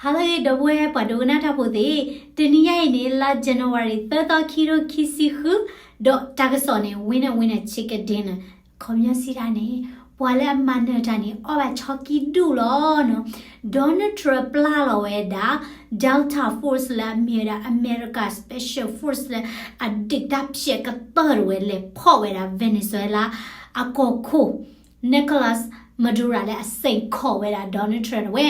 ဟါလၢအဂ့ၤ ဒီပုၢ်ဝဲၢ်ပှၤဒိကနၣ်တၢ်ဖိသ့ၣ်, တနံၤညါအံၤန့ၣ် လါ January သၢသီ ခံကထိခံဆံဃု, ဒီးတၢ်ကစီၣ်န့ၣ် Winner Winner Chicken Dinner ခီပညီစံးတၢ်န့ၣ် ပှၤလၢအမၤနၢၤတၢ်န့ၣ် အီၣ်ဘၣ်ဆီကံဒူၣ်လီၤနီၤ. Donald Trump ပျၢ်လီၤဝဲဒၣ် Delta Force လၢအမ့ၢ်ဝဲဒၣ် America Special Force လၢအဒုးတၢ်ဖျဲးကတၢၢ်တဝဲ လဲၤဖီၣ်ဝဲဒၣ် Venezuela အကီၢ်ခိၣ် Nicolas Maduro လၢအစဲးခီၣ်ဝဲဒၣ် Donald Trump တဝဲ,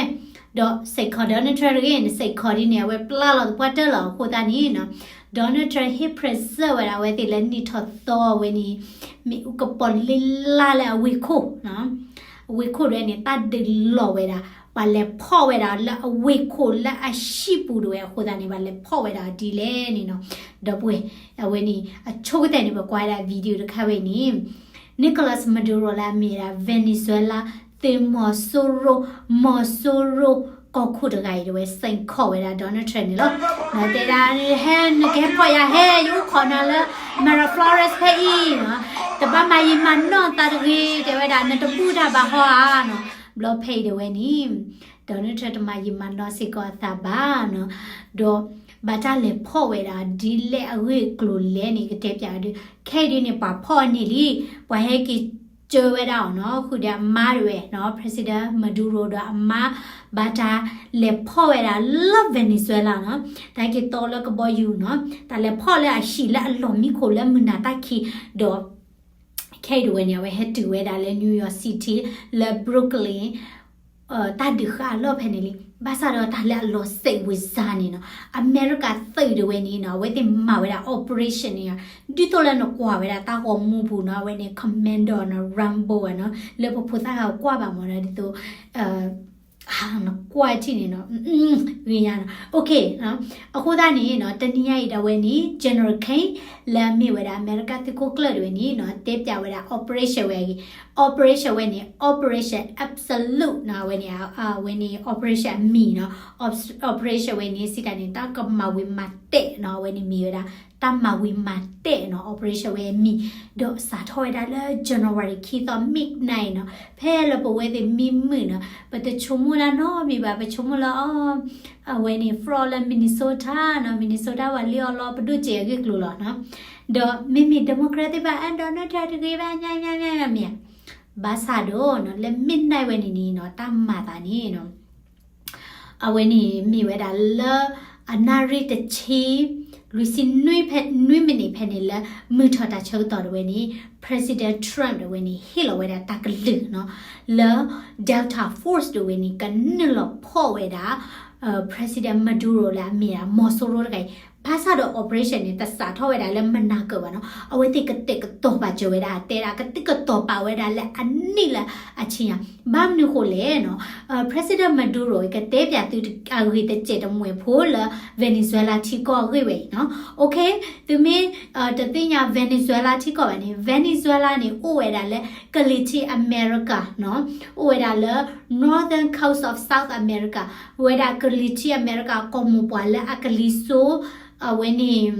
ဒီးစဲးခီၣ် Donald Trump တဂ့ၤန့ၣ် စဲးခီၣ်ဒ်န့ၣ် အဝဲပျၢ်လီၤသပှၢ်တၢၢ်လီၤ. အဃိသတးန့ၣ်နီၤ Donald Trump ဟ့ၣ် present ဝဲဒၣ်အဝဲသ့ၣ်လၢနံၣ်ထီၣ်သီဝဲန့ၣ် မ့ၣ်အူကပီၤလ့လၢ်လၢအဝ့ၢ်ခိၣ် အဝ့ၢ်ခိၣ်တဝဲန့ၣ် တၢ်ဒုးလီၤဝဲဒၣ် ပှၤလဲၤဖီၣ်ဝဲဒၣ်လၢအဝ့ၢ်ခိၣ်လၢအဟံၣ်ပူၤတဝဲအဃိသတးန့ၣ် ပှၤလဲၤဖီၣ်ဝဲဒၣ်ဒ်လဲၣ်န့ၣ်နီၤ. ဒီပုၢ်ဝဲၢ် အဝဲန့ၣ် အဆိကတၢၢ်န့ၣ် ပကွၢ်ဝဲဒၣ် video တခါဝဲန့ၣ် Nicolas Maduro လၢအမ့ၢ်ဝဲဒၣ် Venezuela သုးမီၤစိရိၤ မီၤစိရိၤ ကီၢ်ခိၣ်တဂၤအံၤတဝဲ စဲးခီၣ်ဝဲဒၣ် Donald Trump န့ၣ်လီၤ. တဲဒၣ် ဟဲ နကဟဲဖီၣ်ယၤဟဲ ယအိၣ်ခိးနၤလၢ Miraflores ဖဲအံၤနီၤ, တဘၣ်မၤယံာ်မၤနီၢ်သးတဂ့ၤ တဲဝဲဒၣ် နတဘူၣ်တၢ်ဘၣ်ဟီဧါနီၤ. ဘျီဖဲအံၤတဝဲန့ၣ် Donald Trump တမၤယံာ်မၤနီၢ်စ့ၢ်ကီးအသးဘၣ်နီၤ, ဒီးဘၣ်တၢ်လဲၤဖီၣ်ဝဲဒၣ်ဒ်လဲၣ်အဂ့ၢ်အကျိၤလဲၣ်န့ၣ် ကတဲပၠးဒုး ခဲအံၤဒ်န့ၣ် ပှၤဖီၣ်န့ၢ်လံ, ပှၤဟဲက့ၤကၢဝဲဒၣ်အီၤနီၤ, ဃုာ်ဒီးအမါတဝဲနီၤ President Maduro ဒီးအမါ ဘၣ်တၢ်လဲၤဖီၣ်ဝဲဒၣ်လၢ Venezuela နီၤ, တၢ်ဟဲက့ၤတီလၢကဘီယူၤနီၤ, တၢ်လဲၤဖီၣ်လၢအဟံၣ်လၢအလီၢ်မံခိၣ်လၢမုၢ်နၤတၢ်ခံး, ဒီး ခဲအံၤတဝဲန့ၣ် အဝဲဟဲတုၤဝဲဒၣ်လၢ New York City လၢ Brooklyn တၢ်ဒုးဃာ်အလီၢ်ဖဲန့ၣ်လံ. ဘၣ်ဆၣ်ဒီးတၢ်လၢအလီၤစဲးဝံၤစါန့ၣ်နီၤ အမဲရကၤသုးတဝဲန့ၣ်နီၤ အဝဲသ့ၣ်မၤဝဲဒၣ် operation န့ၣ်, ဒ်သိးလၢနကွၢ်ဝဲဒၣ်တၢ်ဂီၤမူပူၤနီၤ အဝဲန့ၣ် Commando နီၤ Rambo နီၤ လၢပဖိသၣ်ဂၤကွၢ်ဘၣ်မ့ၢ်နီၤ ဒ်သိး နကွၢ်ထံၣ်န့ၣ်နီၤ ဂ့ၤညါနီၤ OK အဃိသတးန့ၣ်နီၤ တနံၤညါအံၤဒၣ်ဝဲန့ၣ် General King လၢအမ့ၢ်ဝဲဒၣ်အမဲရကၤသုးခိၣ်ကျၢၢ်တဝဲန့ၣ်နီၤ တဲပၠးဝဲဒၣ် operation ဝဲအဂ့ၢ်, operation ဝဲန့ၣ် Operation Absolute နီၤ အဝဲန့ၣ် အဝဲန့ၣ် operation အမံၤနီၤ operation ဝဲန့ၣ် စံးတၢ်န့ၣ် တၢ်ကမၤဝံၤမၤတဲာ်နီၤ အဝဲန့ၣ်မ့ၢ်ဝဲဒၣ် တၢ်မၤဝံၤမၤတဲာ်နီၤ operation ဝဲအမံၤ, ဒီးစးထီၣ်ဝဲဒၣ်လၢ January ခံသီ midnight နီၤ ဖဲလၢပဝဲသ့ၣ်မံမုာ်နီၤ ပတဆိကမိၣ်ဒၣ်နီတမံၤဘၣ် ပဆိကမိၣ်လၢအီၤ အဝဲန့ၣ် fraud လၢ Minnesota နီၤ Minnesota ပှၤလ့အီၤလီၤ ပဒိၣ်စဲးအဂ့ၢ်ကျိၤလီၤနီၤ, ဒီးမ့မ့ၢ် Democrat သ့ၣ်တဖၣ် အဲ Donald Trump တဂ့ၤဘၣ် ညါညါညါမ့ၢ်ဧါ, ဘၣ်ဆၣ်ဒီးနီၤ လၢ midnight ဝဲန့ၣ်န့ၣ်နီၤ တၢ်မၤသးန့ၣ်နီၤ အဝဲန့ၣ်မ့ၢ်ဝဲဒၣ်လၢ အနၣ်ရံၣ်တဆံ လွံၢ်ဆံနွံဖဲ နွံမံးနံးဖဲန့ၣ်လၢ မုၢ်ထီၣ်တၢ်ဆၢကတီၢ်တဝဲန့ၣ် President Trump တဝဲန့ၣ် ဟ့ၣ်လီၤဝဲဒၣ်တၢ်ကလုၢ်နီၤ လၢ Delta Force တဝဲန့ၣ် ကနုာ်လီၤဖီၣ်ဝဲဒၣ် President Maduro လၢအမ့ၢ်ဒၣ် မီၤစိရိၤတဂၤအံၤ ဘၣ်ဆၣ်ဒီး operation န့ၣ် တစးထီၣ်ဝဲဒၣ်လၢမုၢ်နၤကၢၢ်ဘၣ်နီၤ အဝဲသ့ၣ်ကတဲာ်ကတီၤပာ်စၢၤဝဲဒၣ် တဲဒၣ်ကတဲာ်ကတီၤပာ်ဝဲဒၣ်လၢအနံၣ်လၢအဆံညါ ဘၣ်မနုၤဃိလဲၣ်နီၤ President Maduro အံၤ ကတဲပၠးသုအဂ့ၢ်တစဲးတမှဲၤဖိလၢ Venezuela ထံကီၢ်အဂ့ၢ်ဝဲအံၤနီၤ OK သုမ့ၢ်တသ့ၣ်ညါ Venezuela ထံကီၢ်ဘၣ်န့ၣ် Venezuela န့ၣ် အိၣ်ဝဲဒၣ်လၢ ကလံၤထံး America နီၤ အိၣ်ဝဲဒၣ်လၢ Northern Coast of South America ဝဲဒၣ်ကလံၤထံး America ကီၢ်မိၢ်ပှၢ်လၢအကလံၤစိ အဝဲန့ၣ်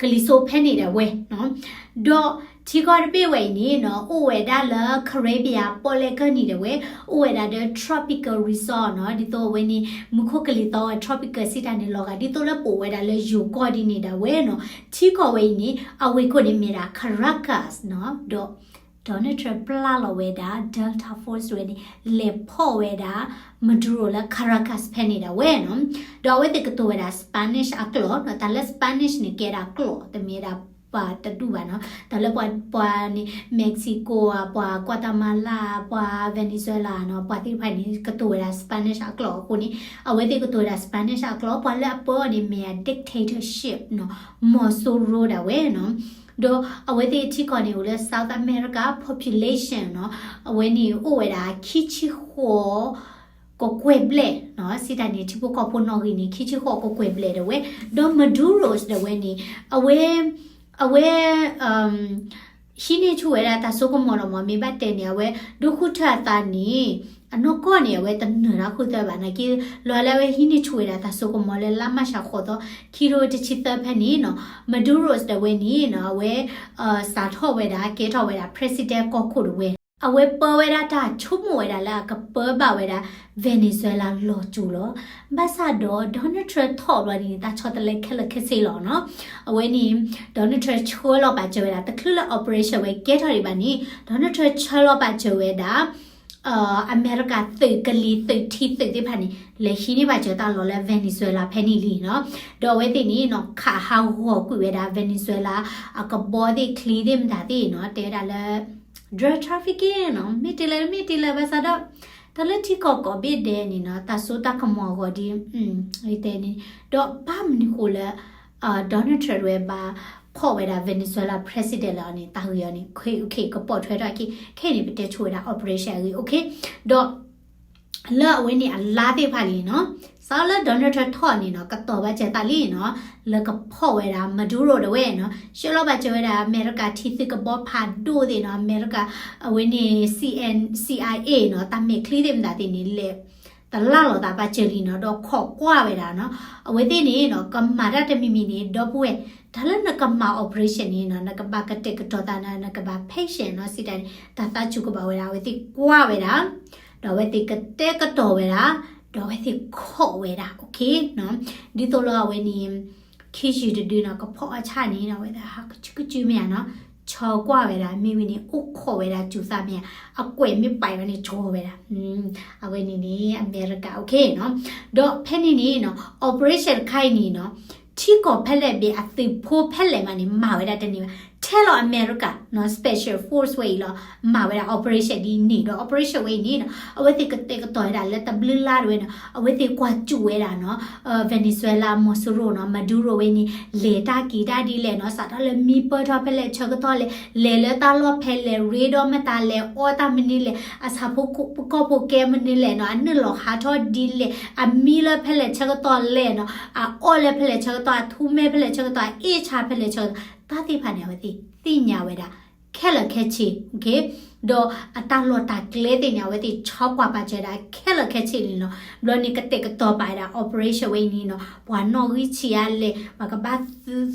ကလံၤစိဖဲန့ၣ်ဒၣ်ဝဲနီၤ ဒီးထံကီၢ်တဘ့ၣ်ဝဲအံၤန့ၣ်နီၤ အိၣ်ဝဲဒၣ်လၢ Caribbean ပီၣ်လဲၣ်ကၢၢ်နံၤဒၣ်ဝဲ အိၣ်ဝဲဒၣ်ဒီး tropical resort နီၤ ဒ်သိးအဝဲန့ၣ် မူခိၣ်ကလံၤသီဝဲ tropical စံးတၢ်န့ၣ်လီၤဂာ် ဒ်သိးလၢပအိၣ်ဝဲဒၣ်လၢယိၤကီၢ်ဒ်န့ၣ်ဒၣ်ဝဲနီၤ ထံကီၢ်ဝဲအံၤန့ၣ် အဝ့ၢ်ခိၣ်န့ၣ်မ့ၢ်ဒၣ် Caracas နီၤ ဒီး Donald Trump ပျၢ်လီၤဝဲဒၣ် Delta Force ဝဲန့ၣ် လဲၤဖီၣ်ဝဲဒၣ် Maduro လၢ Caracas ဖဲန့ၣ်ဒၣ်ဝဲနီၤ ဒီးအဝဲသ့ၣ်ကတိၤဝဲဒၣ် Spanish အကျိာ်နီၤ တၢ်လၢ Spanish န့ၣ် ကဲဒၣ်ကျိာ် တမ့ၢ်ဒၣ်ပှၤတဒူၣ်ဘၣ်နီၤ တၢ်လၢပှၤန့ၣ် Mexico ဧါ ပှၤ Guatemala ပှၤ Venezuela နီၤ ပှၤသ့ၣ်တဖၣ်န့ၣ် ကတိၤဝဲဒၣ် Spanish အကျိာ်အဃိန့ၣ် အဝဲသ့ၣ်ကတိၤဝဲဒၣ် Spanish အကျိာ် ပှၤလၢအပၢအီၤန့ၣ်မ့ၢ် dictatorship နီၤ မီၤစိရိၤဒၣ်ဝဲနီၤ ဒီးအဝဲသ့ၣ်ထံကီၢ်န့ၣ်အိၣ်လၢ South America population နီၤ အဝဲန့ၣ်အိၣ်ဝဲဒၣ်ခံဆံဃိး ကကွဲၢ်ဘျဲၣ်နီၤ စံးတၢ်န့ၣ် ထံဖိကီၢ်ဖိနီၣ်ဂံၢ်န့ၣ် ခံဆံဃိးကကွဲၢ်ဘျဲၣ်ဒၣ်ဝဲ ဒီး Maduro ဒၣ်ဝဲန့ၣ် အဝဲ အဝဲ ဟံးန့ၢ်ဆူၣ်ဝဲဒၣ်တၢ်စိကမီၤလီၤမး မ့ၢ်ဘၣ်တဲန့ၣ် အဝဲဒိဃုထၢၣ်အသးန့ၣ် အနီၢ်ကီၢ်န့ၣ် အဝဲတနၢၤတၢ်ဃုသၢဘၣ်နာ်က့ လီၤလၢအဝဲဟံးန့ၢ်ဆူၣ်ဝဲဒၣ်တၢ်စိကမီၤလၢလါမၢ်ၡးဃိးသီ ခံကထိတဆံသၢဖဲန့ၣ်နီၤ Maduro ဒၣ်ဝဲန့ၣ်နီၤ အဝဲ စးထီၣ်ဝဲဒၣ် ကဲထီၣ်ဝဲဒၣ် president ကီၢ်ခိၣ်ဒၣ်ဝဲ အဝဲပၢဝဲဒၣ်တၢ်ဆိကမိၣ်ဝဲဒၣ်လၢအကပၢဘၣ်ဝဲဒၣ် Venezuela လီၤစူၤလီၤ. ဘၣ်ဆၣ်ဒီး Donald Trump ထီၣ်ဘျီန့ၣ် တၢ်ဆီတလဲခဲလၢာ်ခဲဆ့လီၤနီၤ. အဝဲန့ၣ် Donald Trump ဆှၢလီၤပာ်စၢၤဝဲဒၣ် တချုးလၢ operation ဝဲကဲထီၣ်ဒံးဘၣ်န့ၣ် Donald Trump ဆှၢလီၤပာ်စၢၤဝဲဒၣ် အမဲရကၤသုးကလံၤသုးထံသုးသ့ၣ်တဖၣ်န့ၣ် လဲၤဟံးန့ၢ်ဘၣ်စၢၤတၢ်လီၢ်လၢ Venezuela ဖဲန့ၣ်လံနီၤ. ဒီးအဝဲသ့ၣ်န့ၣ်နီၤ ခးဟးဂီၤကွံာ်ဝဲဒၣ် Venezuela အကဘီသ့ၣ်ချံသ့ၣ်မတၤသ့ၣ်နီၤ တဲဝဲဒၣ်လၢ drug trafficking နီၤ မ့ၢ်တ့ၢ်လၢမ့ၢ်တ့ၢ်လၢ ဘၣ်ဆၣ်ဒီး တၢ်လၢထံကီၢ်ကိးဘ့ၣ်ဒဲးန့ၣ်နီၤ တၢ်စိတၢ်ကမီၤအဂီၢ်ဒ် တဲန့ၣ် ဒီးဘၣ်မနုၤဃိလၢ Donald Trump ဝဲဘၣ်ဖီၣ်ဝဲဒၣ် Venezuela president လၢအီၤန့ၣ် တၢ်ဂ့ၢ်အီၤန့ၣ် ခဲ okay ကပိာ်ထွဲထီၣ်က့ ခဲအံၤန့ၣ် ပတဲဆိဝဲဒၣ် operation အဂ့ၢ် okay ဒီး လၢအဝဲန့ၣ်အလါသ့ၣ်တဖၣ်လံနီၤ စးလၢ Donald Trump ထီၣ်န့ၣ်နီၤ ကတီၤဘၣ်စၢၤသးလံနီၤ လၢကဖီၣ်ဝဲဒၣ် Maduro ဒၣ်ဝဲနီၤ ဆှၢလီၤဘၣ်စၢၤဝဲဒၣ် အမဲရကၤထံသုးကဘီဖးဒိၣ်သ့ၣ်နီၤ အမဲရကၤ အဝဲန့ၣ် C N C I A နီၤ တၢ်မဲာ်ချံသ့ၣ်မတၤသ့ၣ်န့ၣ် လဲၤ တလၢ်လီၤသးဘၣ်စၢၤလံနီၤ ဒီးခိးကွၢ်ဝဲဒၣ်နီၤ အဝဲသ့ၣ်န့ၣ်နီၤ ကမၤတၢ်တမံၤမံၤန့ၣ် ဒီပုၢ်ဝဲၢ် တၢ်လၢနကမၤ operation န့ၣ်နီၤ နကဘၣ်ကတဲာ်ကတီၤသးနီၤ နကဘၣ် patient နီၤ စံးတၢ်န့ၣ် တၢ်သးစူၤကဘၣ်ဝဲဒၣ် အဝဲသ့ၣ်ကွၢ်ဝဲဒၣ် ဒီးအဝဲသ့ၣ်ကတဲာ်ကတီၤဝဲဒၣ် ဒီးအဝဲသ့ၣ်ခိးဝဲဒၣ် okay နီၤ ဒ်သိးလၢအဝဲန့ၣ် ခံယုၢ်တဒုနီၤ ကဖီၣ်အီၣ်ဆၣ်န့ၣ်နီၤ အဝဲသ့ၣ်ဟးကစုကစုမ့ၢ်ဧါနီၤ ဆှၢကွၢ်ဝဲဒၣ် မ့ၢ်ဝံၤန့ၣ် အိၣ်ခိးဝဲဒၣ်စူၤသးမ့ၢ်ဧါ အကွဲးမ့ၢ်ပာ်ဝဲန့ၣ် ကၠီဝဲဒၣ် အဝဲန့ၣ်န့ၣ် အမဲရကၤ okay နီၤ ဒီးဖဲန့ၣ်န့ၣ်နီၤ operation တခါအံၤန့ၣ်နီၤ ထံကီၢ်ဖဲလဲၣ်ဘ့ၣ်အသုးဖိဖဲလဲၣ်မးန့ၣ် မၤဝဲဒၣ်တန့ၢ်ဘၣ် ထဲလီၤအမဲရကၤနီၤ special force ဝဲအံၤလီၤ မၤဝဲဒၣ် operation ဒ်န့ၣ်ဒီး operation ဝဲအံၤန့ၣ်နီၤ အဝဲသ့ၣ်ကတဲာ်ကတီၤဝဲဒၣ်လၢတဘျုးလါတဝဲနီၤ အဝဲသ့ၣ်ကွၢ်စူၣ်ဝဲဒၣ်နီၤ Venezuela Maduro နီၤ Maduro ဝဲန့ၣ် လဲၤတၢ်က့ၤတၢ်ဒ်လဲၣ်နီၤ စးထီၣ်လၢမံပၢၢ်ထီၣ်ဖဲလဲၣ်ဆၢကတီၢ်လဲၣ် လဲၤလၢတၢ်လီၢ်ဖဲလဲၣ် ရ့ဒီးမတၤလဲၣ် အီၣ်တၢ်မနုၤလဲၣ် အဆၣ်ဖိကီၢ်ဖိကဲမနုၤလဲၣ်နီၤ အနုာ်လီၤဟးထီၣ်ဒ်လဲၣ် အမံလၢဖဲလဲၣ်ဆၢကတီၢ်လဲၣ်နီၤ အအီၣ်လၢဖဲလဲၣ်ဆၢကတီၢ် အထူမဲဖဲလဲၣ်ဆၢကတီၢ် အအ့ၣ်ဆါဖဲလဲၣ်ဆၢကတီၢ် တၢ်သ့ၣ်တဖၣ်န့ၣ် အဝဲသ့ၣ်သ့ၣ်ညါဝဲဒၣ် ခဲလၢာ်ခဲဆ့ okay ဒီးအတၢ်လီၢ်တၢ်ကျဲသ့ၣ်န့ၣ် အဝဲသ့ၣ်ဆီကွၢ်ပာ်စၢၤဒၣ်ခဲလၢာ်ခဲဆ့န့ၣ်နီၤ ဘျီန့ၣ်ကတဲာ်ကတီၤပာ်ဝဲဒၣ် operation ဝဲအံၤန့ၣ်နီၤ ပှၤနီၣ်ဂံၢ်ဆံးအါလဲၣ် ပှၤကဘၣ်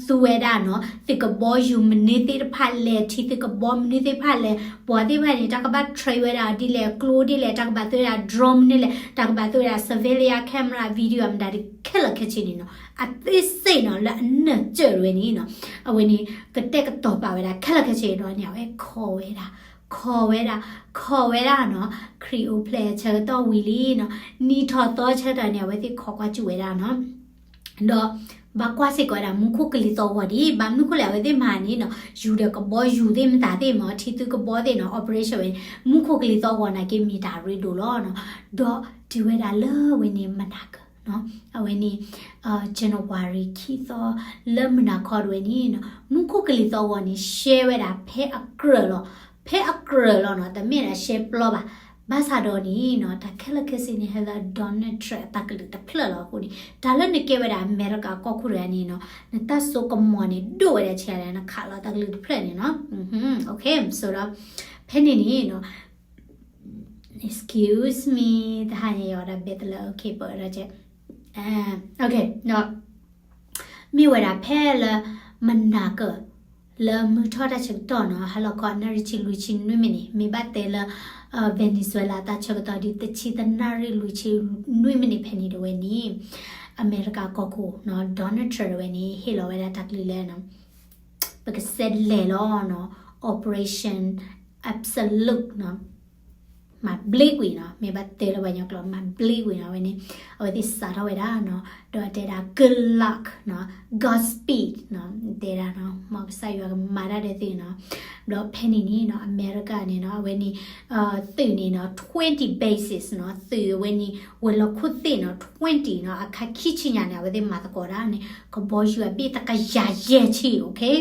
သူဝဲဒၣ်နီၤ သုးကဘီယူၤမနုၤသ့ၣ်တဖၣ်လဲၣ် ထံသုးကဘီမနုၤသ့ၣ်တဖၣ်လဲၣ် ပှၤသ့ၣ်တဖၣ်န့ၣ် တၢ်ကဘၣ် train ဝဲဒၣ်ဒ်လဲၣ် ကျိဒ်လဲၣ် တၢ်ကဘၣ်သူဝဲဒၣ် drone မနုၤလဲၣ် တၢ်ကဘၣ်သူဝဲဒၣ် surveillance camera video မတၤဒ်ခဲလၢာ်ခဲဆ့န့ၣ်နီၤ အသေးစိတ်နီၤ လၢအနၢၣ်စၢၣ်ဝဲန့ၣ်နီၤ အဝဲန့ၣ် ကတဲာ်ကတီၤပာ်ဝဲဒၣ် ခဲလၢာ်ခဲဆ့ဒီးန့ၣ် အဝဲခိးဝဲဒၣ် ခိးဝဲဒၣ် ခိးဝဲဒၣ်နီၤ ခရံာ်အိၣ်ဖျဲၣ်ဆၢကတီၢ်ဝံၤလံနီၤ နံၣ်ထီၣ်သီဆၢကတီၢ်န့ၣ် အဝဲသ့ၣ်ခိးကွၢ်စူၣ်ဝဲဒၣ်နီၤ ဒီး ဘၣ်ကွၢ်စ့ၢ်ကီးဝဲဒၣ် မူခိၣ်ကလံၤသီဂီၤဒံး ဘၣ်မနုၤဃိလဲၣ် အဝဲသ့ၣ်မၤန့ၣ်နီၤ ယူၤဒီးကဘီယူၤသ့ၣ်မတၤသ့ၣ်မ့ၢ် ထံသုးကဘီသ့ၣ်နီၤ operation ဝဲန့ၣ် မူခိၣ်ကလံၤသီဂီၤနာ်က့မ့ၢ်တၢ်ရ့ဒိၣ်လီၤနီၤ ဒီးတုၤဝဲဒၣ်လၢဝဲန့ၣ်မနၤကၢၤ အဝဲန့ၣ် January ခံသီ လၢမုၢ်နၤခီတဝဲန့ၣ်နီၤ မူခိၣ်ကလံၤသီဂီၤန့ၣ် ရှဲဝဲဒၣ်ဖဲအကြၢးလီၤ ဖဲအကြၢးလီၤနီၤ တမ့ၢ်ဒၣ်ရှဲပျီဘၣ် ဘၣ်ဆၣ်ဒီးန့ၣ်နီၤ တၢ်ခဲလၢာ်ခဲဆ့န့ၣ် ဟဲလၢ Donald Trump အတၢ်ကလုၢ်တဖျၢၣ်လီၤအဃိန့ၣ် တၢ်လၢနကဲဝဲဒၣ်အမဲရကၤကီၢ်ခိၣ်တဂၤန့ၣ်နီၤ နတၢ်စိကမီၤန့ၣ် ဒိၣ်ဝဲဒၣ်ဆံးဒၣ် နခးလီၤတၢ်ကလုၢ်တဖျၢၣ်န့ၣ်နီၤ okay ဆိုတော့ ဖဲန့ၣ်န့ၣ်နီၤ excuse me တဟါညါယဝဲဒၣ် ဘဲတလၢ okay ပၢၢ်ဒီးကဲ okay ဒီး မ့ၢ်ဝဲဒၣ်ဖဲလၢ မနၤကၢၤ လၢမုၢ်ထီၣ်တၢ်ဆၢကတီၢ်နီၤ ဟါလီၤခီ နၣ်ရံၣ်ဆံလွံၢ်ဆံနွံမံးနံး မ့ၢ်ဘၣ်တဲလၢ Venezuela တၢ်ဆၢကတီၢ်ဒ်တဆံသၢနၣ်ရံၣ်လွံၢ်ဆံနွံမံးနံး ဖဲန့ၣ်တဝဲန့ၣ် အမဲရကၤကီၢ်ခိၣ်နီၤ Donald Trump တဝဲန့ၣ် ဟ့ၣ်လီၤဝဲဒၣ်တၢ်ကလုၢ်လၢ ပကစးလဲၤလီၤနီၤ Operation Absolute နီၤ မၤဘျ့ကွံာ်နီၤ မ့ၢ်ဘၣ်တဲလၢပှၤကညီကျိာ် မၤဘျ့ကွံာ်နီၤ အဝဲန့ၣ် အဝဲသ့ၣ်စးထီၣ်ဝဲဒၣ်နီၤ ဒီးတဲဒၣ် good luck နီၤ Godspeed နီၤ တဲဒၣ်နီၤ မ်ကစၢ်ယွၤကမၤတၢ်ဒီးသုနီၤ ဘျီဖဲန့ၣ်န့ၣ်နီၤ အမဲရကၤန့ၣ်နီၤ အဝဲန့ၣ် သုးန့ၣ်နီၤ twenty bases နီၤ သုးအဝဲန့ၣ် ဝဲၤလီၢ်ခိၣ်သ့ၣ်နီၤ twenty နီၤ အခါခံဆံညါန့ၣ် အဝဲသ့ၣ်မၤသကိးတၢ်န့ၣ် ကဘီယူၤအဘ့ၣ်တကယၤယဲၢ်ဆံ okay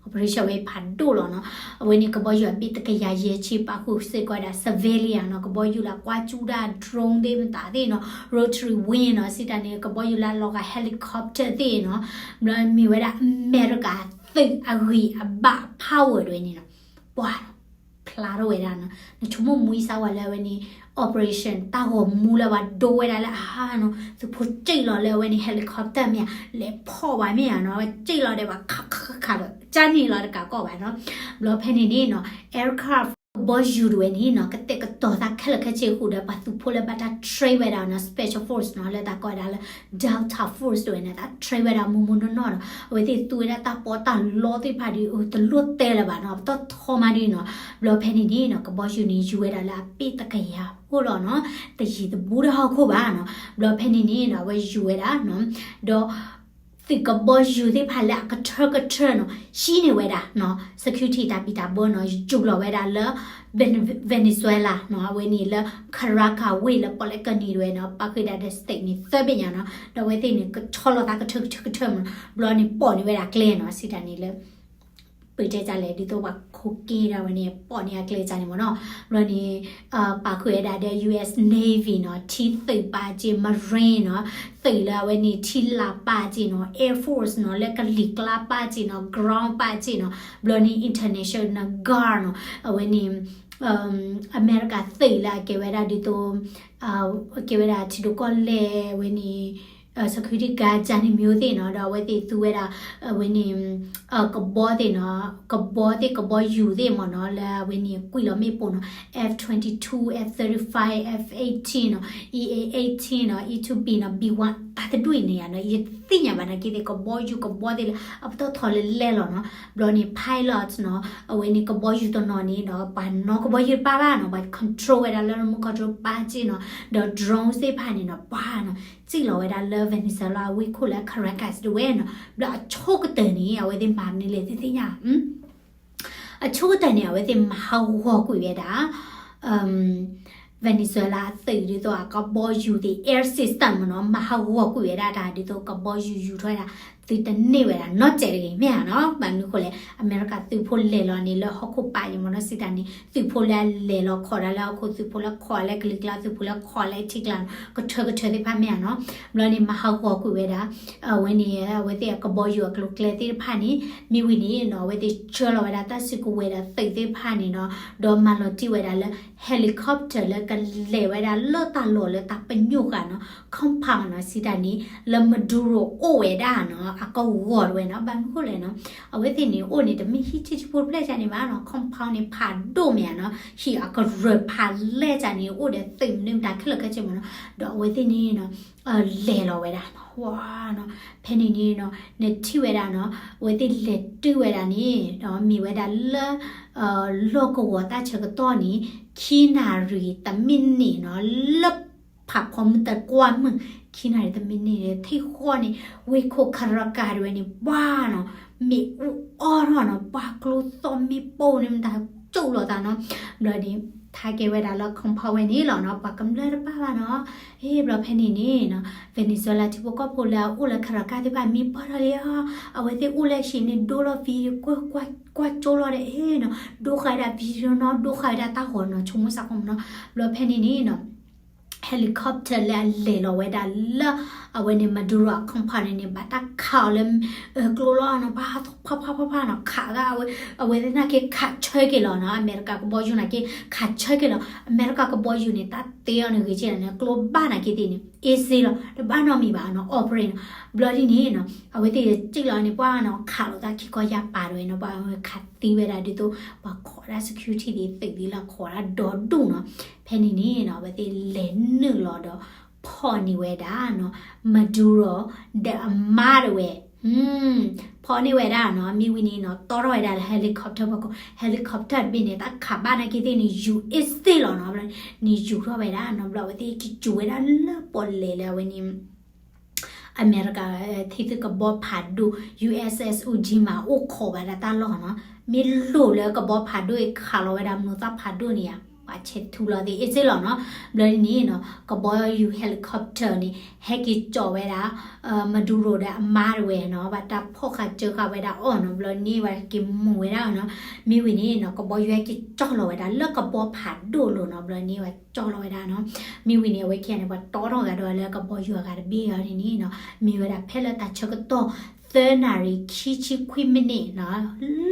operation ဝဲဖးဒိၣ်လီၤနီၤ အဝဲန့ၣ်ကဘီယူၤအဘ့ၣ်တကယၤယဲၢ်ဆံ ပာ်ဃုာ်စ့ၢ်ကီးဝဲဒၣ် civilian နီၤ ကဘီယူၤလၢကွၢ်စူၣ်တၢ် drone သ့ၣ်မတၤသ့ၣ်နီၤ rotary wing နီၤ စံးတၢ်န့ၣ် ကဘီယူၤလၢလီၤဂာ် helicopter သ့ၣ်နီၤ ဘျီမ့ၢ်ဝဲဒၣ်အမဲရကၤသုးအဂံၢ်အဘါ power တဝဲန့ၣ်နီၤ ပှၤနီၤ ဖျါထီၣ်ဝဲဒၣ်နီၤ နဆိကမိၣ်မူအံၤစၢ်ဝဲလၢအဝဲန့ၣ် operation တၢ်ဂီၤမူလၢပှၤဒိဝဲဒၣ်လၢအဟါနီၤ သုးဖိစ့ၢ်လီၤလၢအဝဲန့ၣ် helicopter မ့ၢ်ဧါ လဲၤဖီၣ်ဘၣ်မ့ၢ်ဧါနီၤ စ့ၢ်လီၤဒီးပှၤခးခးခးဒီး ကၢ်န့ၣ်လီၤတကးကီၢ်ဘၣ်နီၤ ဘျီဖဲန့ၣ်န့ၣ်နီၤ aircraft ကဘီယူၤတဝဲန့ၣ်နီၤ ကတဲာ်ကတီၤသးခဲလၢာ်ခဲဆ့ဃုာ်ဒီး ပှၤသုးဖိလၢဘၣ်တၢ် train ဝဲဒၣ်နီၤ special force နီၤ လၢတၢ်ကိးဝဲဒၣ်လၢ Delta Force တဝဲန့ၣ် တၢ် train ဝဲဒၣ်မိၢ်မိၢ်နီၢ်နီၢ်နီၤ အဝဲသ့ၣ်သူဝဲဒၣ်တၢ်ပီးတၢ်လီသ့ၣ်တဖၣ်ဒီး တလိၣ်တဲလၢၤဘၣ်နီၤ ပတီၢ်ထီမးဒ်နီၤ ဘျီဖဲန့ၣ်န့ၣ်နီၤ ကဘီယူၤန့ၣ် ယူၤဝဲဒၣ်လၢအပ့ၢ်တကယၤဖှိၣ်လီၤနီၤ တယံာ်တဘူးတဟီၣ်ခိၣ်ဘၣ်နီၤ ဘျီဖဲန့ၣ်န့ၣ်နီၤ အဝဲယူၤဝဲဒၣ်နီၤ ဒီး သုးကဘီယူၤသ့ၣ်တဖၣ်လၢအကထၢကထၢနီၤ ဟံးန့ၢ်ဝဲဒၣ်နီၤ security တၢ်ဘံၣ်တၢ်ဘၢနီၤ ယူၤလီၤဝဲဒၣ်လၢ Venezuela နီၤ အဝဲန့ၣ်လၢ Caracas ဝ့ၢ်လၢပီၣ်လဲၣ်ကီၢ်န့ၣ်တဝဲနီၤ ပာ်ဃုာ်ဒၣ်ဒီး state န့ၣ်သၢဘ့ၣ်ညါနီၤ ဒီးအဝဲသ့ၣ်န့ၣ် ကဆီလီၤသးကထၢကထၢကထၢမးနီၤ ဘျီန့ၣ်ပိာ်န့ၢ်ဝဲဒၣ်ကျဲနီၤ စံးတၢ်န့ၣ်လၢ ပတဲတၢ်လဲၣ် ဒ်သိးပှၤခိးက့ၤဒၣ်ဝဲန့ၣ် ပိာ်န့ၢ်အကျဲတၢ်န့ၣ်မးနီၤ ဘျီန့ၣ် ပာ်ဃုာ်ဝဲဒၣ်ဒီး US Navy နီၤ ထံသုးပာ်စ့ၢ် Marine နီၤ သုးလၢအဝဲန့ၣ် ထံလာ်ပာ်စ့ၢ်နီၤ Air Force နီၤ လၢကလံၤကျါပာ်စ့ၢ်နီၤ ground ပာ်စ့ၢ်နီၤ ဘျီန့ၣ် International Guard နီၤ အဝဲန့ၣ် အမဲရကၤသုးလၢအကဲဝဲဒၣ်ဒ်သိး ကဲဝဲဒၣ်ထံဒိၣ်ကီၢ်လဲၢ်ဝဲန့ၣ် security guard န့ၣ် မျိုးသ့ၣ်နီၤ ဒီးအဝဲသ့ၣ်သူဝဲဒၣ် အဝဲန့ၣ် ကဘီသ့ၣ်နီၤ ကဘီသ့ၣ် ကဘီယူၤသ့ၣ်မးနီၤ လၢအဝဲန့ၣ်ကွံာ်လီၤမ့ၣ်ပိၢ်နီၤ F twenty-two, F thirty-five, F eighteen နီၤ E A eighteen နီၤ E two B နီၤ B one တၢ်တဒူၣ်အံၤန့ၣ်ယါနီၤ ယသ့ၣ်ညါဘၣ်နာ်က့သ့ၣ် ကဘီယူၤကဘီသ့ၣ်လၢအပတီၢ်ထီလၢလဲၤလီၤနီၤ ဘျီန့ၣ် pilot နီၤ အဝဲန့ၣ်ကဘီယူၤတနီၤန့ၣ်ဒီး ပှၤနီၣ်ကဘီယူၤတပၢ်ဘၣ်နီၤ ပှၤ control ဝဲဒၣ်လၢ remote control ပၢ်စ့ၢ်နီၤ ဒီး drone သ့ၣ်တဖၣ်န့ၣ်နီၤ ပှၤနီၤ စံၣ်လီၤဝဲဒၣ်လၢ Venezuela အဝ့ၢ်ခိၣ်လၢ Caracas တဝဲနီၤ ဘျီအဆိကတၢၢ်န့ၣ် အဝဲသ့ၣ်မၤမနုၤလဲၣ်သ့ၣ်သ့ၣ်ညါ အဆိကတၢၢ်န့ၣ် အဝဲသ့ၣ်မၤဟးဂီၤကွံာ်ဝဲဒၣ် Venezuela အသုးဒ်သိးအကဘီယူၤသ့ၣ် air system မးနီၤ မၤဟးဂီၤကွံာ်ဝဲဒၣ်တၢ်ဒ်သိးကဘီယူၤယူၤထီၣ်ဝဲဒၣ် သုတန့ၢ်ဝဲဒၣ်နီတစဲးတဂ့ၤ မ့ၢ်ဧါနီၤ ဘၣ်မနုၤဃိလဲၣ် အမဲရကၤသုးဖိလဲၤလီၤန့ၣ် လၢဟီၣ်ခိၣ်ပာ်အံၤမးနီၤ စံးတၢ်န့ၣ် သုးဖိလၢအလဲၤလီၤခိးဒၣ်လၢဟီၣ်ခိၣ် သုးဖိလၢခိးလၢကလံၤကျါ သုးဖိလၢခိးလၢထံကျါနီၤ ကထၢကထၢသ့ၣ်တဖၣ်မ့ၢ်ဧါနီၤ ဘျီန့ၣ် မၤဟးဂီၤကွံာ်ဝဲဒၣ် အဝဲန့ၣ် အဝဲသ့ၣ်အကဘီယူၤအကျိၤအကျဲသ့ၣ်တဖၣ်န့ၣ် မ့ၢ်ဝံၤန့ၣ်နီၤ အဝဲသ့ၣ်ဆှၢလီၤဝဲဒၣ်တၢ်စုကဝဲၤဒီးသုးသ့ၣ်တဖၣ်န့ၣ်နီၤ ဒီးမၤလီၤတံၢ်ဝဲဒၣ်လၢ helicopter လၢကလဲၤဝဲဒၣ်လၢတၢ်လီၢ်လၢတၢ်ပညိၣ်ဃာ်နီၤ compound နီၤ စံးတၢ်န့ၣ် လၢ Maduro အိၣ်ဝဲဒၣ်နီၤ အကဝီၤတဝဲနီၤ ဘၣ်မနုၤဃိလဲၣ်နီၤ အဝဲသ့ၣ်န့ၣ် အိၣ်န့ၣ် တမ့ၢ်ဟံၣ်ထံထံဖိတဖျၢၣ်ကန့ၣ်ဘၣ်နီၤ compound န့ၣ် ဖးဒိၣ်မ့ၢ်ဧါနီၤ ဟံၣ်အကရၢၢ်ဖးလဲၢ်ကန့ၣ် အိၣ်ဒီးသုးမနုၤမတၤခဲလၢာ်ခဲဆ့မးနီၤ ဒီးအဝဲသ့ၣ်န့ၣ်နီၤ လဲၤလီၤဝဲဒၣ်နီၤ ဝါနီၤ ဖဲန့ၣ်န့ၣ်နီၤ နထံၣ်ဝဲဒၣ်နီၤ အဝဲသ့ၣ်လဲၤတုၤဝဲဒၣ်န့ၣ် မ့ၢ်ဝဲဒၣ်လၢ လီၢ်ကဝီၤတၢ်ဆၢကတီၢ်န့ၣ် ခံနၣ်ရံၣ်တမံးနံးနီၤ လၢ ဖးဖီမုၢ်တကွၢ်မုၢ် ခံနၣ်ရံၣ်တမံးနံး ထံၣ်ဃီန့ၣ် ဝ့ၢ်ခိၣ် Caracas တဝဲန့ၣ် ပှၤနီၤ မ့ၣ်အူအီၣ်ထီၣ်နီၤ ပှၤကျိသီၣ်မ့ၣ်ပိၢ်န့ၣ် မတၤကၠိၣ်လိာ်သးနီၤ ဘျီန့ၣ် ထါကဲဝဲဒၣ်လၢ compound ဝဲန့ၣ်လီၤနီၤ ပှၤကမျၢၢ်တပၣ်ဘၣ်နီၤ အ့ ဘျီဖဲန့ၣ်န့ၣ်နီၤ Venezuela ထံဖိကီၢ်ဖိလၢအအိၣ်လၢ Caracas သ့ၣ်တဖၣ် မ့ၢ်ပၢၢ်ထီၣ်လံအီၤ အဝဲသ့ၣ်အိၣ်လၢဟံၣ်န့ၣ် ဒိလီၤ video ကွၢ်ကွၢ်ကွၢ်ကၠိလီၤဒီး အ့နီၤ ဒိဃာ်ဝဲဒၣ် video နီၤ ဒိဃာ်ဝဲဒၣ်တၢ်ဂီၤနီၤ ဆိကမိၣ်စ့ၢ်ကီးမးနီၤ ဘျီဖဲန့ၣ်န့ၣ်နီၤ helicopter လၢအလဲၤလီၤဝဲဒၣ်လၢ အဝဲန့ၣ် Maduro အ compound န့ၣ်န့ၣ် ဘၣ်တၢ်ခးအီၤလၢ ကျိလီၤနီၤ ဖးဖးဖးဖးနီၤ ခးသး အဝဲသ့ၣ်နာ်က့ခးဆၢက့ၤလီၤနီၤ အမဲရကၤကဘီယူၤနာ်က့ ခးဆၢက့ၤလီၤ အမဲရကၤကဘီယူၤန့ၣ် တၢ်တ့အီၤန့ၣ်ဂ့ၤက့ၤလီၤန့ၣ် ကျိဘၣ်နာ်က့သ့ၣ်န့ၣ် easy လီၤ တဘၣ်နီတမံၤဘၣ်နီၤ operate နီၤ ဘျီဒ်န့ၣ်နီၤ အဝဲသ့ၣ်စံၣ်လီၤန့ၣ် ပှၤနီၤ ခးလိာ်သးခံခီယၢ်ပၤတဝဲနီၤ ပှၤခးသံဝဲဒၣ်ဒ်သိး ပှၤခိးဒၣ် security သ့ၣ်သုးသ့ၣ်လၢခိးဒၣ်ဒီဒူၣ်နီၤ ဖဲန့ၣ်န့ၣ်နီၤ အဝဲသ့ၣ်လဲၤနုာ်လီၤဒီး ဖီၣ်န့ၢ်ဝဲဒၣ်နီၤ Maduro ဒီးအမါတဝဲ ဖီၣ်န့ၢ်ဝဲဒၣ်နီၤ မ့ၢ်ဝံၤန့ၣ်နီၤ တီထီၣ်ဝဲဒၣ်လၢ helicopter ဖီခိၣ် helicopter တဘ့ၣ်န့ၣ် တၢ်ခးဘၣ်နာ်က့သ့ၣ်န့ၣ် ယူၤ easy လီၤနီၤ ဘျီန့ၣ်ယူၤထီၣ်ဝဲဒၣ်နီၤ ဘျီအဝဲသ့ၣ်က့ၤစူၤဝဲဒၣ်လၢပီၣ်လဲၣ်လၢအဝဲန့ၣ် အမဲရကၤ ထံသုးကဘီဖးဒိၣ် USS Ujima အိၣ်ခိးဘၣ်ဒၣ်တၢ်လီၢ်နီၤ မ့ၢ်လိၣ်လၢကဘီဖးဒိၣ်အံၤခးလီၤဝဲဒၣ်မနုၤသၣ်ဖးဒိၣ်န့ၣ်ဧါ ပှၤဆဲးထူလီၤသ့ၣ် easy လီၤနီၤ ဘျီဒ်န့ၣ်နီၤ ကဘီယူၤ helicopter န့ၣ် ဟဲက့ၤကၠီၣ်ဝဲဒၣ် Maduro ဒီးအမါတဝဲနီၤ ဘၣ်တၢ်ဖီၣ်ဃာ်စၢဃာ်ဝဲဒၣ်အီၤနီၤ ဘျီန့ၣ်ဝဲက့ၤမူၤဝဲဒၣ်နီၤ မ့ၢ်ဝံၤန့ၣ်နီၤ ကဘီယူၤဟဲက့ၤကၠီၣ်လီၤဝဲဒၣ်လၢကဘီဖးဒိၣ်လိၤနီၤ ဘျီန့ၣ်ဝဲကၠီၣ်လီၤဝဲဒၣ်နီၤ မ့ၢ်ဝံၤန့ၣ် အဝဲခံဂၤန့ၣ် ပှၤတီထီၣ်ဂၤဒီးလၢကဘီယူၤအဂၤတဘ့ၣ်အီၤန့ၣ်န့ၣ်နီၤ မ့ၢ်ဝဲဒၣ်ဖဲလၢတၢ်ဆၢကတီၢ် သၢနၣ်ရံၣ်ခံဆံခွံမံးနံးနီၤ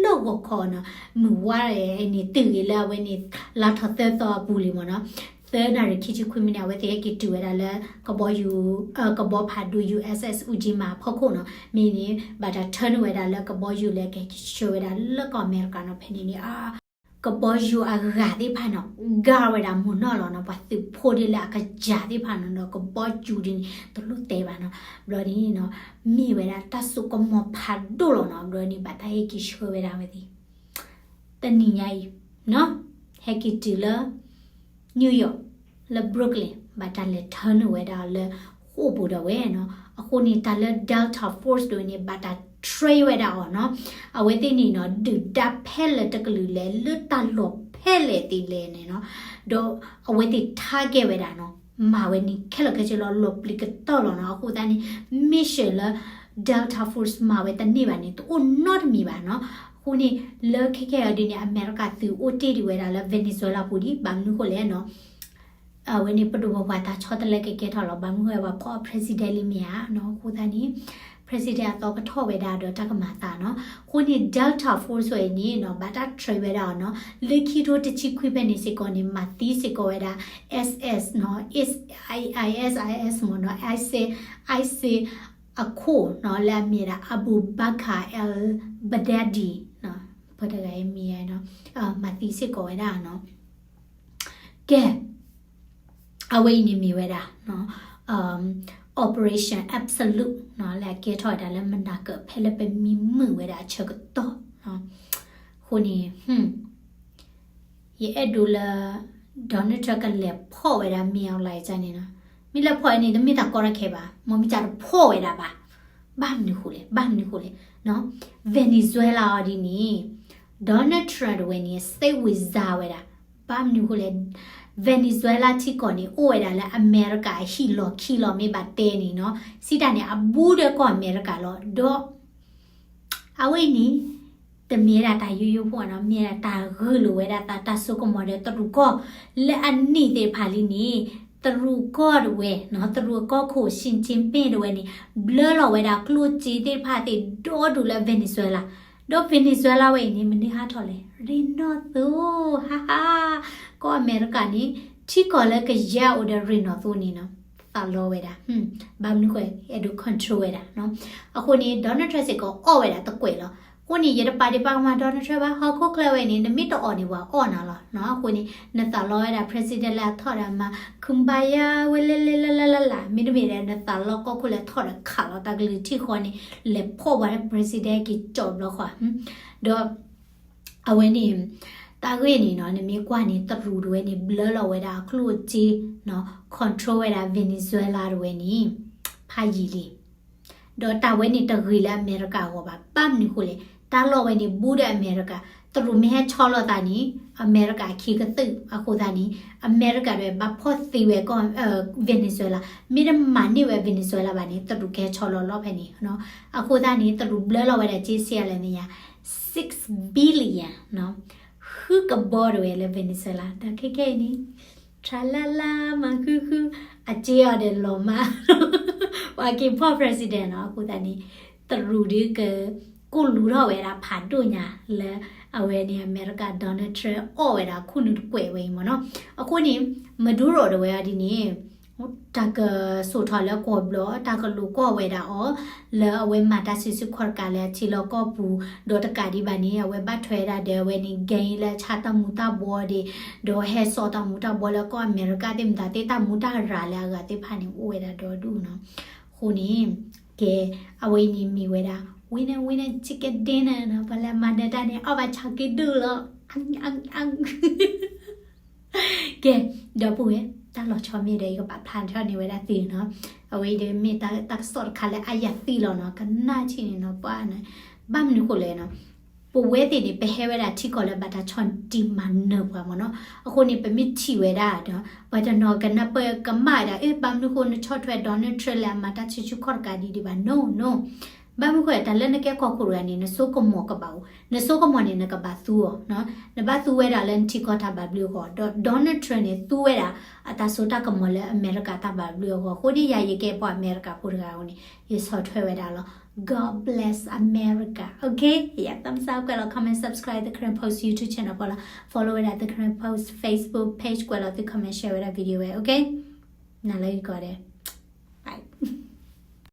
လၢဂီၤခီနီၤ မုၢ်ဝါန့ၣ်တုၤဂ့ၤလၢအဝဲန့ၣ် လါထီၣ်သၢသီအပူၤလံမ့ၢ်နီၤ သၢနၣ်ရံၣ်ခံဆံခွံမံးနံး အဝဲသ့ၣ်ဟဲက့ၤတုၤဝဲဒၣ်လၢ ကဘီယူၤ ကဘီဖးဒိၣ် USS Ujima အဖီခိၣ်နီၤ မ့ၢ်န့ၣ် ဘၣ်တၢ်ထၢနုာ်ဝဲဒၣ်လၢကဘီယူၤလၢကဟဲက့ၤဆှၢဝဲဒၣ်လၢကီၢ်အမဲရကၤနီၤ ဖဲန့ၣ်န့ၣ် အ ကဘီယူၤအဂၤသ့ၣ်တဖၣ်န့ၣ် ဂာ်ဝဲဒၣ်မုၢ်နီၢ်လီၤနီၤ, ပှၤသုးဖိဒ်လၢအကယၤသ့ၣ်တဖၣ်န့ၣ်ဒီး ကဘီယူၤဒ်န့ၣ် တလိၣ်တဲဘၣ်နီၤ. ဘျီဒ်န့ၣ်နီၤ မ့ၢ်ဝဲဒၣ်တၢ်စိကမီၤဖးဒိၣ်လီၤနီၤ. ဘျီဒ်န့ၣ် ဘၣ်တၢ်ဟဲက့ၤဆှၢဝဲဒၣ်ဝဲသ့ၣ် တနံၤညါအံၤနီၤ ဟဲက့ၤတုၤလၢ New York လၢ Brooklyn ဘၣ်တၢ်လဲၤထၢနုာ်ဝဲဒၣ်လၢဃိာ်ပူၤဒၣ်ဝဲနီၤ. အဃိန့ၣ် တၢ်လၢ Delta Force ဒၣ်ဝဲန့ၣ် ဘၣ်တၢ် train ဝဲဒၣ်အီၤနီၤ. အဝဲသ့ၣ်န့ၣ်နီၤ ဒုၣ်ဒါဖဲလဲၣ်တကလုာ်လဲၣ် လၢတၢ်လီၢ်ဖဲလဲၣ်သ့ၣ်လဲၣ်န့ၣ်နီၤ, ဒီးအဝဲသ့ၣ် target ဝဲဒၣ်နီၤ မၤဝဲန့ၣ်ခဲလၢာ်ခဲဆ့လီၤ လီၤပျံၤကတၢၢ်လီၤနီၤ. အဃိသတးန့ၣ် mission လၢ Delta Force မၤဝဲတန့ၢ်ဘၣ်န့ၣ် တအိၣ်နီတမံၤဘၣ်နီၤ. အဃိန့ၣ် လၢခဲခဲအံၤဒ်န့ၣ် အမဲရကၤသုးအိၣ်တ့ၢ်ဒံးဝဲဒၣ်လၢ Venezuela ပူၤဒံး ဘၣ်မနုၤဃိလဲၣ်နီၤ အဝဲန့ၣ် ပဒိၣ်ပပှၢ်တၢ်ဆီတလဲကကဲထီၣ်လီၤ. ဘၣ်မနုၤဃိလဲၣ် ပှၤဖီၣ် president လံမ့ၢ်ဧါနီၤ. အဃိသတးန့ၣ် president အသီကထီၣ်ဝဲဒၣ်ဒီးတၢ်ကမၤအသးနီၤ. အဃိန့ၣ် Delta Force ဝဲအံၤန့ၣ်နီၤ ဘၣ်တၢ် train ဝဲဒၣ်အီၤနီၤ လၢခံထိတဆံခွံဖဲန့ၣ်စ့ၢ်ကီးန့ၣ် မၤသံစ့ၢ်ကီးဝဲဒၣ် ISIS နီၤ ISIS မ့ၢ်နီၤ ISIS ISIS အခိၣ်နီၤ လၢအမ့ၢ်ဝဲဒၣ် Abu Bakr al-Baghdadi နီၤ ပတဂၤအံၤမ့ၢ်နီၤ မၤသံစ့ၢ်ကီးဝဲဒၣ်နီၤ. ကဲ အဝဲအံၤန့ၣ်မ့ၢ်ဝဲဒၣ် Operation Absolute နီၤ လၢအကဲထီၣ်ဝဲဒၣ်လၢမနၤကၢၣ် ဖဲလၢပမံမုာ်ဝဲဒၣ်အဆၢကတီၢ်နီၤ. အဃိန့ၣ် ယအဲၣ်ဒိးလၢ Donald Trump ကလဲၤဖီၣ်ဝဲဒၣ် မ့ၢ်အီၤလၢကန့ၣ်နီၤ. မ့ၢ်လဲၤဖီၣ်ဝဲန့ၣ် တမ့ၢ်တၢ်ကီတၢ်ခဲဘၣ်, မ့ၢ်မ့ၢ်တၢ်တဖီၣ်ဝဲဒၣ်ဘၣ်. ဘၣ်မနုၤဃိလဲၣ်, ဘၣ်မနုၤဃိလဲၣ်နီၤ. Venezuela အီၤဒ်န့ၣ် Donald Trump တဝဲန့ၣ် စိတ်ဝင်စား ဝဲဒၣ်. ဘၣ်မနုၤဃိလဲၣ်, Venezuela ထံကီၢ်န့ၣ် အိၣ်ဝဲဒၣ်လၢအမဲရကၤအဟံၣ်လီၢ်ခံလီၤ မ့ၢ်ဘၣ်တဲန့ၣ်နီၤ. စံးတၢ်န့ၣ် အဘူးဒီးကီၢ်အမဲရကၤလီၤ. ဒီး အဝဲအံၤန့ၣ် တမ့ၢ်ဝဲဒၣ်တၢ်ယိယိဖိဘၣ်နီၤ, မ့ၢ်ဝဲဒၣ်တၢ်ဂုာ်လိာ်ဝဲဒၣ်သး တၢ်စိကမီၤဒီးတရူးကီၢ် လၢအနံၣ်သ့ၣ်တဖၣ်လံန့ၣ် တရူးကီၢ်တဝဲနီၤ, တရူးအကီၢ်ခိၣ် Xi Jinping တဝဲန့ၣ် ဘျၢလီၤဝဲဒၣ်ကျိၣ်စ့သ့ၣ်တဖၣ်သ့ၣ်ဒီဒူၣ်လၢ Venezuela, ဒီး Venezuela ဝဲအံၤန့ၣ် မနုၤဟးထီၣ်လဲၣ်, ရ့ၣ်နီၣ်သိ, ဟါဟါ, ကီၢ်အမဲရကၤန့ၣ် ထံကီၢ်လၢကယဲၢ်အိၣ်ဒီးရ့ၣ်နီၣ်သိန့ၣ်နီၤ သးလီဝဲဒၣ်, ဘၣ်မနုၤဃိ အဲၣ်ဒိး control ဝဲဒၣ်နီၤ. အဃိန့ၣ် Donald Trump စ့ၢ်ကီးအီၣ်ဝဲဒၣ်တကွဲးလီၤ. အဃိန့ၣ် ယတပာ်ဒံးပာ်ကမၣ် Donald Trump ဘၣ်, ဟီၣ်ခိၣ်ချၢဝဲန့ၣ် နမ့ၢ်တအီၣ်န့ၣ် ပှၤအီၣ်နၤလီၤနီၤ. အဃိန့ၣ် နသးလီဝဲဒၣ် president လၢအထီၣ်ဒီးမၤ Kumbaya ဝဲလဲလဲလဲလဲလဲလဲ, မ့တမ့ၢ်ဒီး နသးလီကီၢ်ခိၣ်လၢထီၣ်ဒီးခးလီၤတၢ်ကလုၢ်ထံဃီန့ၣ် လဲၤဖီၣ်ပှၤလၢ president က့ၤကၠီၣ်ဘျီဃီ, ဒီး အဝဲန့ၣ် တၢ်ဂ့ၢ်န့ၣ်နီၤ နမ့ၢ်ကွၢ်န့ၣ် တရူးတဝဲန့ၣ် ဘျၢလီၤဝဲဒၣ်အကျိၣ်အစ့နီၤ, control ဝဲဒၣ် Venezuela တဝဲန့ၣ် ဖးယံာ်လံ. ဒီးတၢ်ဝဲန့ၣ်တဂ့ၤလၢအမဲရကၤအဂီၢ်ဘၣ်. ဘၣ်မနုၤဃိလဲၣ်, တၢ်လီၢ်ဝဲန့ၣ် ဘူးဒီးအမဲရကၤ, တရူးမ့ၢ်ဟဲဆီလီၤသးန့ၣ် အမဲရကၤခံကသုး. အဃိသတးန့ၣ် အမဲရကၤတဝဲဘၣ်ဖီၣ်သံဝဲကီၢ် Venezuela, မ့ၢ်တမၤန့ၢ်ဝဲ Venezuela ဘၣ်န့ၣ် တရူးကဟဲဆီလီၤလီၢ်ဖဲန့ၣ်. အဃိသတးန့ၣ် တရူးဘျၢလီၤဝဲဒၣ်စ့ ဆံးအါလဲၣ်န့ၣ်ယါ six billion နီၤ, ဃုကဘီတဝဲလၢ Venezuela ဒီးခဲခဲအံၤန့ၣ် ထြၣ်လၢ်လၢ် မၤဃုဃု အစ့အီၤဒီးလီၤမး ပှၤက့ၤဖီၣ် president နီၤ. အဃိသတးန့ၣ် တရူးဒုးက ကိၣ်လူၤထီၣ်ဝဲဒၣ်ဖးဒိၣ်ညါလၢ အဝဲန့ၣ် အမဲရကၤ Donald Trump အီၣ်ဝဲဒၣ်ခူၣ်နူာ်တကွဲးဝဲအံၤမ့ၢ်နီၤ. အဃိန့ၣ် Maduro တဝဲအီၤဒ်န့ၣ် တၢ်ကစိာ်ထီၣ်လၢကီၢ်ဘျီ တၢ်ကလိာ်ကွီၢ်ဝဲဒၣ်အီၤ လၢအဝဲမၤတၢ်စုဆူၣ်ခီၣ်တကးလၢအထံလီၢ်ကီၢ်ပူၤ ဒီးတကးဒံးဘၣ်န့ၣ် အဝဲဘၣ်ထွဲဒၣ်ဒီးအဝဲန့ၣ် gang လၢဆါတၢ်မူၤတၢ်ဘှီဒၣ် ဒီးဟဲစိာ်တၢ်မူၤတၢ်ဘှီလၢကီၢ်အမဲရကၤသ့ၣ်မတၤသ့ၣ် တၢ်မူၤတၢ်ရၤလၢအဂၤသ့ၣ်တဖၣ်န့ၣ် အိၣ်ဝဲဒၣ်ဒီဒူၣ်နီၤ. အဃိန့ၣ် ကဲ အဝဲအံၤန့ၣ်မ့ၢ်ဝဲဒၣ် winner winner chicken dinner နီၤ, ပှၤလၢအမၤနၢၤတၢ်န့ၣ် အီၣ်ဘၣ်ဆၣ်က့ဒူၣ်လီၤ. ကဲ ဒီပုၢ်ဝဲၢ် တၢ်လီၤဆီမ့ၢ်ဒီး ယကပာ်ဖျါထီၣ်န့ၢ်ဝဲဒၣ်သုနီၤ. အဝဲအံၤဒီးမ့ၢ်တၢ်ကစီၣ်တခါလၢအယၤသံလီၤနီၤ, ကနၣ်ထံၣ်န့ၣ်နီၤ ပှၤန့ၣ် ဘၣ်မနုၤဃိလဲၣ်နီၤ, ပဝဲသ့ၣ်န့ၣ် ပဟဲဝဲဒၣ်ထံကီၢ်လၢဘၣ်တၢ်ဆီၣ်တံၢ်မၤနၢၤပှၤမ့ၢ်နီၤ. အဃိန့ၣ် ပမ့ၢ်ထံၣ်ဝဲဒၣ်ဒီး ပှၤတနီၤကနၢ်ပၢၢ်ကမၣ်ဝဲဒၣ် အ့ ဘၣ်မနုၤဃိနဆီၣ်ထွဲ Donald Trump လၢအမၤတၢ်စုဆူၣ်ခီၣ်တကးဒ်ဒံးဘၣ် no no. ဘၣ်မနုၤဃိ တၢ်လၢနကဲကီၢ်ခိၣ်တဂၤန့ၣ် နစိကမီၤကဘၣ်အိၣ်, နစိကမီၤန့ၣ် နကဘၣ်သူအီၤ, နဘၣ်သူဝဲဒၣ်လၢနထံကီၢ်တၢ်ဘၣ်ဘျုးအဂီၢ်, ဒီး Donald Trump န့ၣ် သူဝဲဒၣ်အတၢ်စိတၢ်ကမီၤလၢအမဲရကၤတၢ်ဘၣ်ဘျုးအဂီၢ်. အဃိန့ၣ် ယၤယကဲပှၤအမဲရကၤဖိတဂၤအဃိန့ၣ် ယဆီၣ်ထွဲဝဲဒၣ်လီၤ. God bless America. Okay, yeah, thumbs up ကွဲးလီၤ comment, subscribe The Karen Post YouTube channel ဖီလာ် follow ဝဲဒၣ် The Karen Post Facebook page ကွဲးလီၤသု comment, share ဝဲဒၣ် video ဝဲ okay. နၤလၢဂ့ၤကီးဒဲး.